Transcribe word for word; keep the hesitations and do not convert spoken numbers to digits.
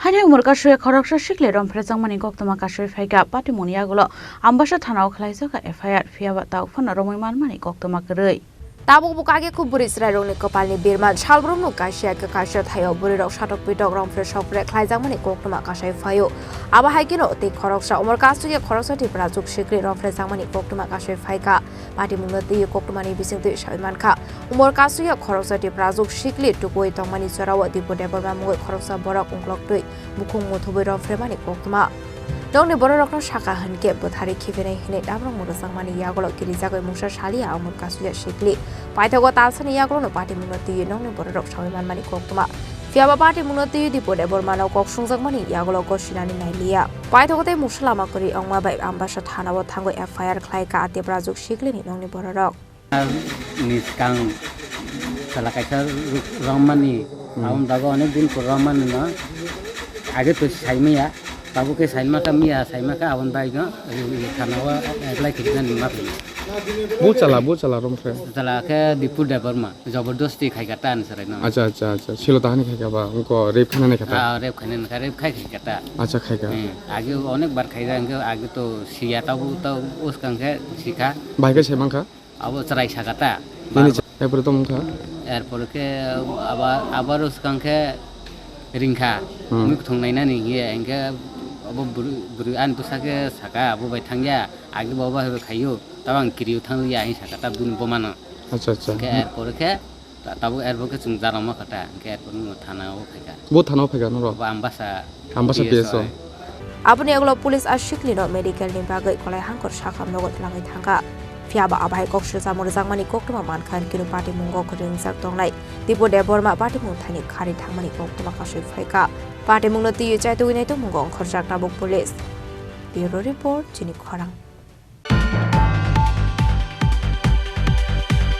Haini umor kasui khoroksa sikle romphre changmani koktwma kasui phaikha. Patimungni yagulo Ambasa thanao khlaijak F I R, phiyaba tao phano romwi manmani koktwma kwrwi. Tabuk bo kage kub bwrwi chwrairokni kwpalni birman salbrumno kaisa khe kaisa thaio bwrwirok satok pitok romphre sokphre khlaijakmani koktwma kasai phaio. Abo hai kheno tei khoroksa umor kasui khoroksa Tiprajwk sikli romphre changmani koktwma kasai phaikha. Patimungno twiwi koktwmani bisingtwi sawi mankha. Umor kasui khoroksa Tiprajwk sikli tukuwi tongmani jorao Dipu Debbarma mungwi khoroksa borok ungkloktwi bukhung muthubwi romphre mani koktwma. Nokni bororokno sakha hinkhe bwtharwi khibinai hinwi dabrang mwrwkjakmani yagulo kirijagwi mungsa saliya umor kasuya sikli. Paithago talsani yagulono patimungno twiwi nokni bororok sawi manmani koktwma. Phiyaba patimungno twiwi Dipu Debbarmano kok sungjakmani yagulo gosinani nailiya. Paithago tei mungsa lama kwrwi wngma bai Ambasa thanao thangwi F I R khlaikha Tiprajwk siklini nokni bororok. Ni swkang chwla kaisa romani, hmm, aboni bagwi onek din pore romani no. Age to saimaya, tabuk khe saima kha, miya saima kha, aboni bagwi no thanao apply khaimani ma phai. Bo chwla, bo chwla romphre? Chwla khe Dipu Debbarma, jobordosti khaikha ta ani chwraino. Acha, acha, acha. Silo tahani khaikha ba, wngkha rape khainani kha ta? Ah, rape khainani kha, rape khai khaikha ta. Acha, khaikha. Hmm. Age onek bar khaikha, hwnkhe age to siya, tabuk to uskang khe sikha. Bahai khe saimankha? Abo chwrai sakha ta. Nini cha-, erpore tong wngkha? Erpore khe aba-, abaro swkang khe ringkha. Hmm. Mui kwthwng nainani hinkhe, hinkhe abo bwrwi, bwrwi ani bwsa khe sakha, abo bai thangya, age bo abo hai bai khaio, tabo ang kiriui thangya, hinwi sakha ta bini bumano. Acha, acha. Hinkhe erpore khe, ta-, tabuk erpore khe chwng jara ma kha ta, hinkhe erpore no thana o phaikha. Bo thana o phaikha norok? Bo Ambasa. Ambasa P S O. P S O. Aboni yagulo police a siklino medical ni bagwi kolai hangkor sakham nogo twlangwi thangkha. Phiyaba abo hai kok swijamo rwjakmani koktwma mankha, hinkhe no patimungo kwrwngjak tongnai Dipu Debbarma patimung thani kharwi thangmani koktwma kasui phaikha. Patimungno twiwi chaitugwi naitukmungo ongkhorjak tabuk police. Bureau Report, Chini Khorang.